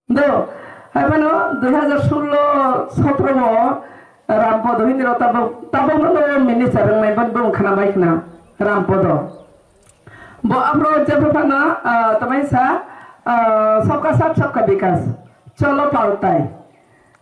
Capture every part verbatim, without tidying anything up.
Do, haibano dui hazar sullo sotro o Rampodo hini rok tabok, tabok no do minister wng nai ban bung khana bai khna Rampodo. Bo aphro jebra phano, ah, tamai sa, ah, sabka saath sabka bikas, cholo paltai.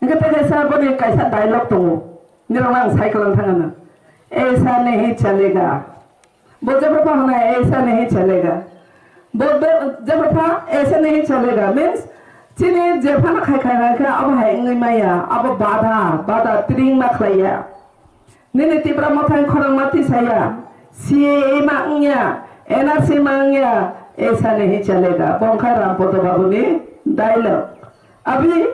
Hingke tei kaisa boni kaisa dialogue tongo, nirok ang cycle ang thangana, "Aisa nahi chalega." Bo jebra pa hwnai, "Aisa nahi chalega." Bo be-, jebra pa, "Aisa nahi chalega" means chini jephano khai khai khai khe abo hai wngwi maya, abo bada, bada tring ma khlaiya. Nini Tipra Motha khorang ma tisaya, C A A ma wngya, N R C ma wngya, "Aisa nahi chalega." Bo wngkha Rampodo Babuni dialogue. Abi,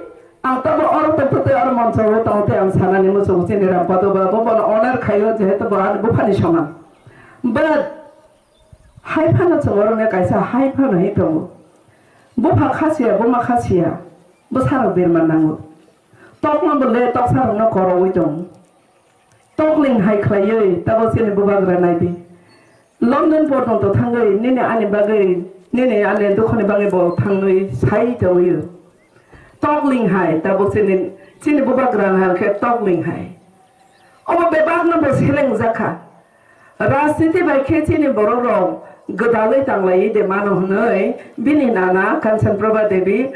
ang tabo oro tongthote oro moncho o tongo tei ang sanani muchungo chini Rampodo Babu bono honor khaio, jehetu bo ani buphani soman. But hai phano chwng oro ne kaisa hai phano hi tongo. Bupha khasiya, buma khasiya, bwsarok birman nango. Tokma bo le toksarokno korowi tongo. Tokling hai khlaiwi tabo chini bubagra naidi. London porjonto thangwi nini ani bagwi, nini ani dukhoni bagwi bo thangwi sai tongwi. Tokling hai tabo chini, chini bubagra hai khe tokling hai. Obo bebakno bo selengjak kha. Rajniti bai khe chini borok rok gwdalwi tanglaiwi de mano hwnwi bini nana Kanchan Prabha Devi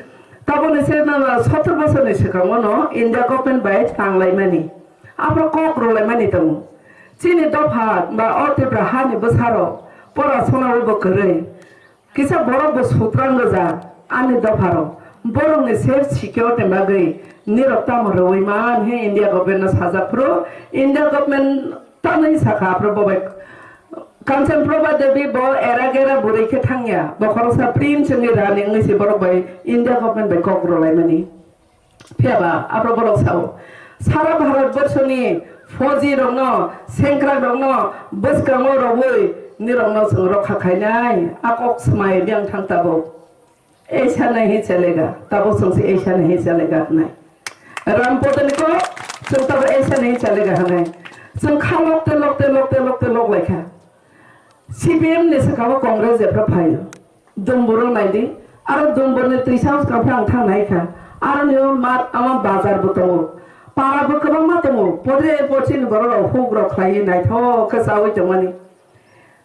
taboni se nana sotor bosorni swkango no India government bai tanglaimani. Aphro kok rwlaimani tongo. Chini dopha ba o Tripura hani bwsarok pora sona bo kwrwi. Kisa borok bo sutrang gwja ani dopharo. Borokni safe security bagwi nirok tamo rwui man he India government no sajak phuru India government tamni saka aphro bo bai Kanchan Prabha Devi bo era gera bwrwi khe thangya. Bo khoroksa prince ni rani wngwi se borok bai India government bai kok rwlaimani. Phiya ba, abo borok sao, sara Bharat borsoni fauji rokno, sengkrak rokno bwskango rwui nirokno chwng rokha khainai, a kok swmai biyang thang tabuk. Aisa nahi chalega, tabuk chwng se aisa nahi chalega hnai. Ram Potani kok chwng tabuk aisa nahi chalega hnai. Chwng kha lokte, lokte, lokte, lokte lok laikha. C P M ni swkang o Congress jephru phaio. Dumbur o naidi, aro Dumbur ni twisa swkang phai ang thang nai kha. Aro ni o mat ama bazar bo tongo. Para bo kwbangma tongo. Podre pochini borok rok huk rok khlaiwi naithok khe chawi tongmani.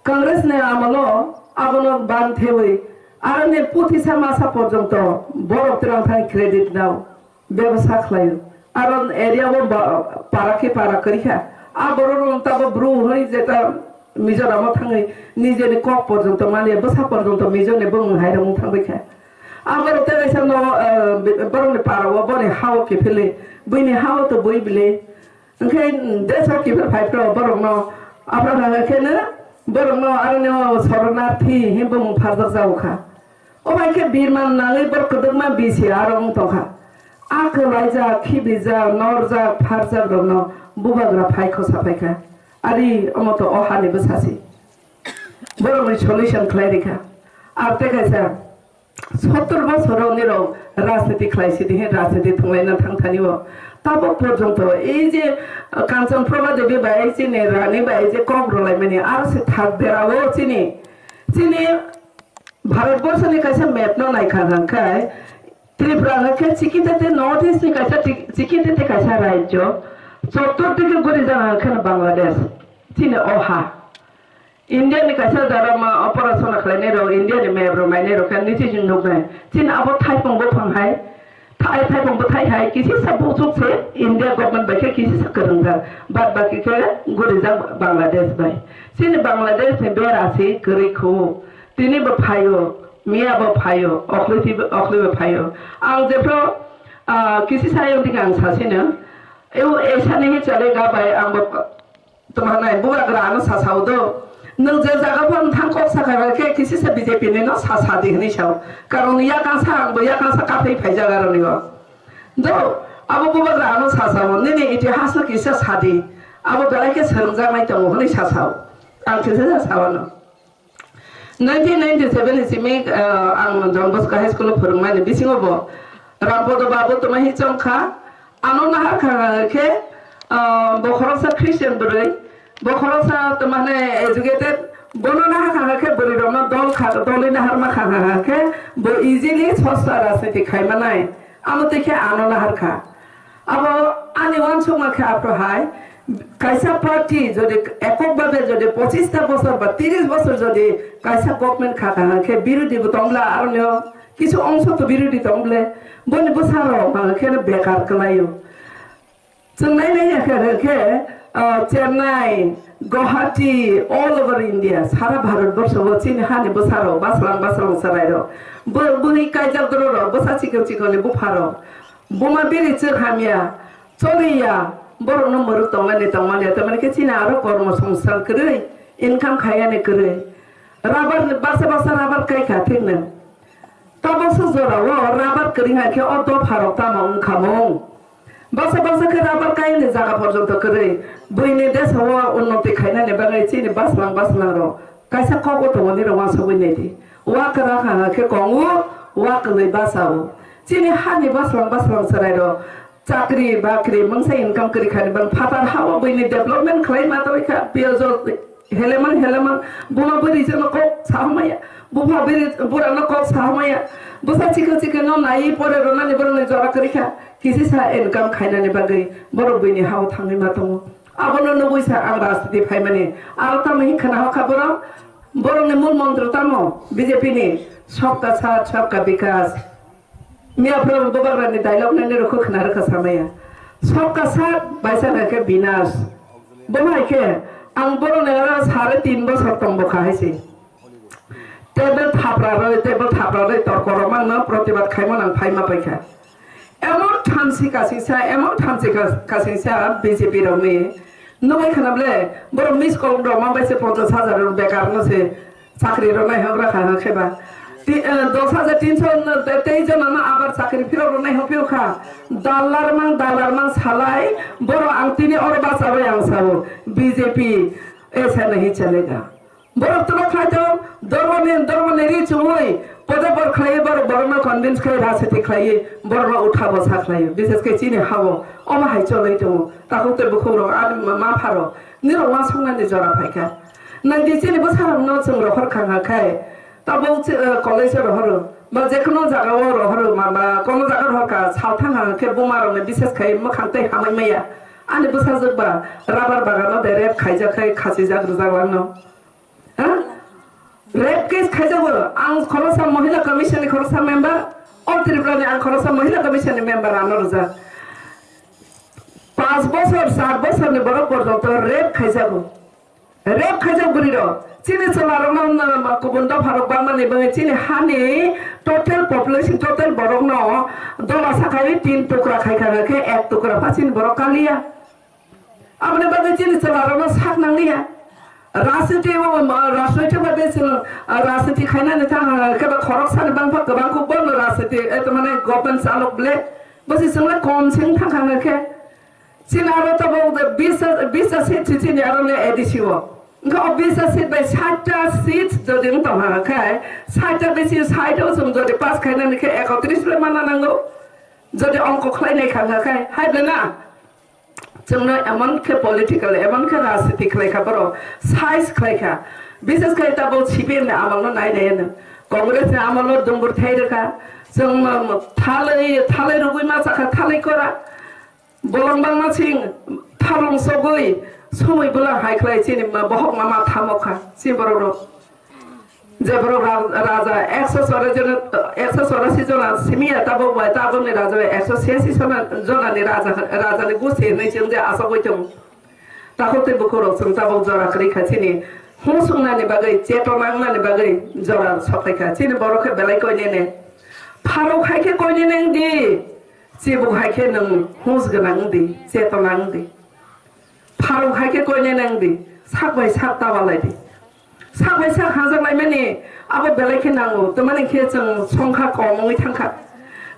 Congress ni amolo abono ban thewi, aro ni puthisa masa porjonto borok twrang thang credit nao. Bebasa khlaio. Aro area o ba-, para khe para kwrwi kha. A borok rok tabo bru hwnwi jeta Mizoram o thangwi nijeni kok porjonto mani bwsa porjonto Mizo ni bumung hai rok wng thangbai kha. A borok tei kaisa no, eh, borok ni para o boni ha o kiphilwi, buini ha o to bui bile. Hwnkhe desh o kiphil phai phro borok no, aphra khe no borok no aro no soronarthi hin bumung pharjak jago kha. O bai khe birman nangwi borok kwdwkma bisi aro wng tong kha. A kwlaijak, khibijak, norjak, pharjak rokno bubagra phai khosa phai kha. Ari omo to o hani bwsa se. Borokni solution khlai rikha. Ar tei kaisa sottor bosor rokni rok rajniti khlai sidi he rajniti thwnglaina thang thani o. Tabok porjonto ei je, uh, Kanchan Prabha Devi bai chini Rani bai je kok rwlaimani aro se thak derao chini, chini Bharatborsoni kaisa map no naikha hwnkhe, Tripura hwnkhe chikitete North East ni kaisa ti-, chikitete kaisa rajyo, chottor dike guri jaga hwnkhe Bangladesh, chini o ha. India ni kaisa jara ma operation khlainai rok, India ni map rok nainai rok khe nisi chwng nuknai. Chini abo thaipung buphang hai, Thai, thaipung bwthai hai kisisa buchuk se India government bai khe kisisa kwrwngjak, bad baki khe gurijak Bangladesh bai. Chini Bangladesh ni bera se kwrwi khu. Tini bo phaio, miya bo phaio, okhli thi-, okhli bo phaio. Ang jephru, ah, kisisa ayang dikhe ang sasino, eu Aisa nahi chalega bai ang bo Tongthoknai bubagra ano sasao do. Nwng je jaga phano thang kok sakha khe kisisa B J P ni no sasa di hwnwi sao. Karon yakang sa ang bo yakang sa kathai phaijak aroni o. Do, abo bubagra ano sasao, nini itihas no kisa sadi. Abo belai khe swrwngjaknai tongo hwnwi sasao. Ang kisa sa sao ano. Nineteen ninety-seven ni simi, ah, ang Don Bosco High School o phwrwngmani bisingo bo Rampodo Babu tongma hi chongkha. Ano nahar kha khe, ah, bo khoroksa Christian bwrwi, bo khoroksa tongmani educated, Bono nahar kha khe bwrwi rokno dol kha, dolwi nahar ma kha kha khe bo easily sosta rajniti khai manai. Amo tei khe ano nahar kha. Abo ani uansukma khe aphuru hai kaisa party jodi ekok bhabe jodi pochista bosor ba tiris bosor jodi kaisa government kha kha khe birodhi bo tong bla aroni kisu ongso to birodhi tong ble boni bwsa rok ma khe bekar kwlaio. Chwng nai nai ya khe, khe, ah, Chennai, Guwahati, all over India, sara Bharat borsho o chini hani bwsarok, baslang baslang chwrairok, bo-, bwrwi kaijak dororok, bwsa chikon chikonni bupharok, buma biri chwk hamya, choliya, borokno mwrwk tongmani tongmani, tamani khe chini aro kormo songsan kwrwi, income khaiyani kwrwi. Rubber, baksa baksa rubber kai kha thikno. Tabuksa jorao rubber kwrwi hai khe o dopharok tamo wng kha mung? Baksa baksa khe rubber kaini jaga porjonto kwrwi. Buini desao unnoti khainani bagwi chini baslang baslangrok kaisa kok o tongo, nini uansugwi naidi. Wa kwrak ha khe kongo, wa kwlwi basao. Chini hani baslang baslang chwrairok chakri bakri mungsa income kwrwi khani bang phatar hao buini development khlai ma tongwi kha. Piyajo Heleman, heleman, buma bwrwi jeno kok sahamaya, bupha bwrwi burano kok sahamaya, bwsa chikon chikon no naiwi pore rwnani borokni jora kwrwi kha, kisi sa income khainani bagwi borok buini hao thangwi ma tongo. Abono nugwi sa ang rajniti phaimani, aro tamo hi khna hokha borok, borokni mul montro tamo B J P ni, "Sabka saath, sabka vikas." Miya phwrwng bubagrani dialogue nani rokho khna rwkha samaya. Sabka saath baisa kha khe binash. Bo hai khe ang borokni aro sare tin bosor tong bokha hai se. Table thapra rwi, table thapra rwi torko rok mangno protibad khaimo nang phaima paikha. Emon thamsi kasingsa, emon thamsi kas-, kasingsa B J P rokni. Nugwi khna ble, borok miss call rok mang bai se ponchash hajar rok bekar no se. Chakri rok nai hok rakha hok khe ba. Ti-, eh, dos hajar tinso no te-, tei jona no abar chakri phirok rok nai hok phio kha. Dalar mang, dalar mang salai, borok ang tini oro bachawi ang sao, B J P aisa nahi chalega. Borok tolo khai to, dormo ni, dormo ni ri chumui, poda bor khlai borok, borok no convince khlai, rajniti khlai, borok no utha bo sa khlai, bises khe chini hao, omo hai cholai tongo, takhuk tei bukhuk rok, ani ma, ma pharo, nirok uansuknani jora phaikha. Nang di chini bwsarokno chwng rohor kha kha khai, tabuk chwng, eh, college o rohoro, ba jekheno jaga o rohoro, ma, ba kono jaga rohor kha, sal thang kha khe buma rokni bises khai mwkhang tei hamai maya. Ani bwsajwk ba rubber bagan o de rape khaijak khai khachijak rwjak langno. Ha? Rape case khaijago. Ang khoroksa Mohila Commission ni khoroksa member, All Tripura ni ang khoroksa Mohila Commission ni member ano rwjak. Panch bosor, char bosor ni borok porjonto rape khaijago. Rape khaijak bwrwi rok. Chini chwla rok no, no, no, kubun dopha rok bangma ni bagwi chini hani total population, total borok no dola sakhai tin tukra khai kha khe ek tukra pha chini borok kaliya. Aboni bagwi chini chwla rok no sak nang liya. Rajniti o, um, rajnoitik bhabe chwng, uh, rajniti khainani thang, uh, khe ba khoroksa ni bangpha kwbang kuk bono rajniti, eh, to mane government chalok ble. Bosi chwng le kom sing thang kha khe. Chini aro tabuk de bis ta, bis ta seat si chini aro le A D C o. Wngkha o bis ta seat bai sait ta seat jodi wng tong kha khe, sait ta bisi sait o chwng jodi pass khainani khe ekotris le mana nango. Jodi ongko khlai nai kha kha khe, hai ble na? Chwngno emon khe political, emon khe rajniti khlai kha borok, size khlai kha. Bises khe tabuk C P M ni amal no nai nai no. Congress ni amal no dumbur thai rwkha. Chwng thalai, thalai rugwi ma chakha, thalai kora. Bolong bangma sing tharlung sogwi somoi bwla hai khlai chini ma bohok ma ma thamo kha chini borok rok. Je borok ra-, raja ekso chorasi jona, ekso chorasi jona simi ya tabok bai tabok ni raja bai ekso siyasi jona, jona ni raja, raja ni gusi hinwi chwng je asogwi tongo. Takhuk tei bukhuk rok chwng tabok jora kwrwi kha chini hung sung nani bagwi, chetona wng nani bagwi jora sophai kha chini borok khe belai koi nene. Pharok hai khe koi nene wng di. Chibuk hai khe nwng hus gwnang wng di, chetona wng di. Pharok hai khe koine nang di, sak bai sak ta walai di. Sak bai sak hajak lai mani abo belai khe nango, tamani khe chwng songkha kom wngwi thangkha.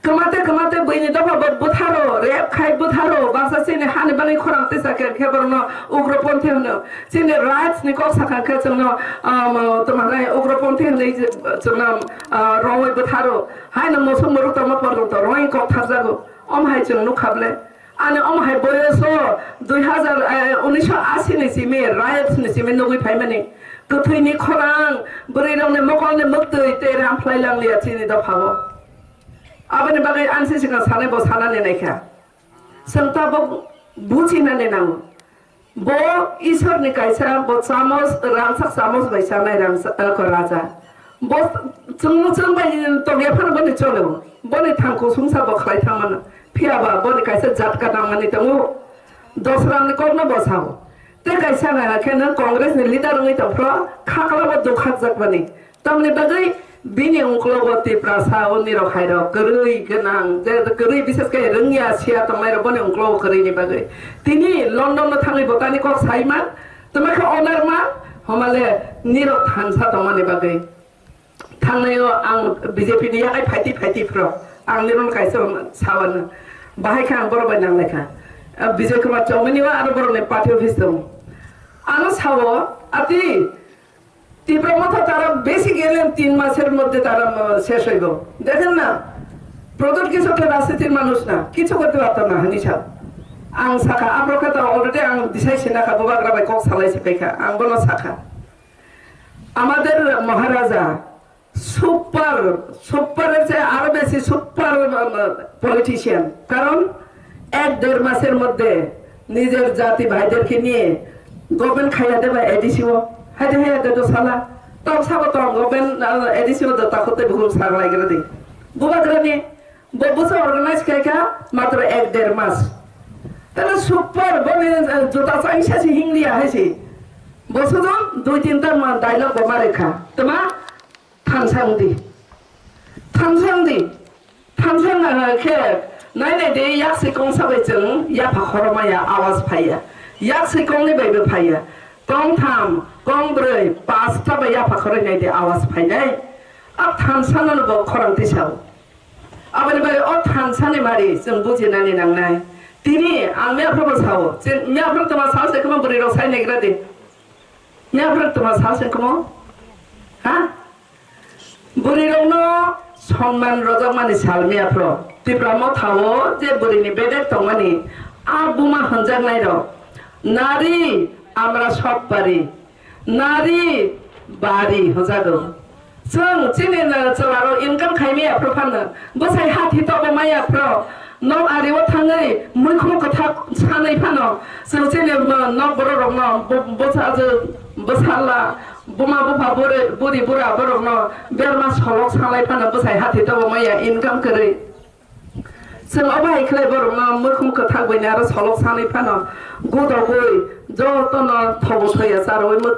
Kwmate kwmate buini dopha bo bwtharo, rep khai bwtharo, baksa chini hani bagwi khorang tisa khe, khe borokno ugroponthi hwno. Chini rights ni kok sakha khe chwngno, um, tamo nai ugroponthi hwnwi chwngno, uh, rongwi bwtharo. Haino mosok morok tongma porjonto rongwi kok tharjago. Omo hai chwng nukha ble. Ani omo hai boyoso dui hazar, eh, unisho asi ni simi, riots ni simi nugwi phaimani. Kwthwini khorang, bwrwirokni mokolni mwktwi tei ram phlai langliya chini dophao. Aboni bagwi ani se swkang sanai bo sanani naikha. Chwng tabuk bujinani nango. Bo Isorni kaisa, bo chamos, rangchak chamos bai chanai rangchak, eh, raja. Bo chwng, chwng bai tongya phano boni cholo. Boni thang kusungsa bo khlai thangmano. Phiya ba boni kaisa jatka nangmani tongo. Dosramni kokno bo sao. Tei kaisa naina khe nwng Congress ni leader wngwi tongphro, kha kala bo dukha jakmani. Tamni bagwi bini ungklogo Tiprasa o nirok hairok kwrwi gwnang, je kwrwi bises khe rwngya siya tongnairok boni ungklogo kwrwini bagwi. Tini London no thangwi bo tani kok saima, tama khe onar ma, homale nirok thansa tongmani bagwi. Thangnaio ang B J P ni yakai phaiti phaiti phro, ang nirok kaisa sawano. Bahai khe ang borok bai nanglaikha. Ah, Bijoy Kumar Chowmani o aro borokni party office tongo. Ano sao, ati Tipra Motha tara besi gele tin masor moddhe tara, uh, shesh hoibo. Dekhen na, Pradyot Kishore to rajnitir manush na, kichu korte parto na, hani sab. Ang sakha, aphro khe to already ang decide se nakha, bubagra bai kok salai se paikha, ang bono sakha. Amader Maharaja super, super er se aro besi super, um, politician. Karon ek der masor moddhe nijer jati bhaider ke niye government khaiya de ba A D C o, haide haiya de do sala. Tong sabo tong government, uh, A D C o do takhote bugul saglai gere de. Bubagra ni bo busa organize khai kha matro ek der mas. Tala super boni, uh, juta chaisa si hingliya hai si. Bo sudo dui tinta ma dialogue bo mare kha. Tama Thansa wng di. Thansa wng di. Thansa wng khe nai nai di, yak se kong sabai chwng yapha khorokma ya, awas phaiya. Yak se kong ni bai bo phaiya. Kong tham, kong brwi, pasta bai yapha khoroi nai di, awas phainai. A thansa no bo khorang tisao. Aboni bai o thansa ni mari chwng bujinani nangnai. Tini ang miyaphro bo sao. Chwng miyaphro tama sao se kama bwrwi rok sai negra di. Miyaphro tama sao se kamo? Ha? Bwrwirokno sonman rwjakmani sal miyaphro. Tipra Mothao je bwrwini bedek tongmani, a buma hwnjaknairok, nari amra sokpari, nari bari hwnjago. Chwng chini chwlarok income khai miyaphro phano, bwsai hathi tobo maiyaphro, nok ario thangwi muikhum kwthak sanwi phano, chwng chini nok bororokno bo-, bwsajwk, bwsala, Buma bupha buri, buri bura borokno berma solok salai phano bwsai hathi tobo maya income kwrwi. Chwng obo hai khlai borokno muikhum kwthak buini aro solok sanwi phano gudogwi jotono thogo thoya charwi mwthwi.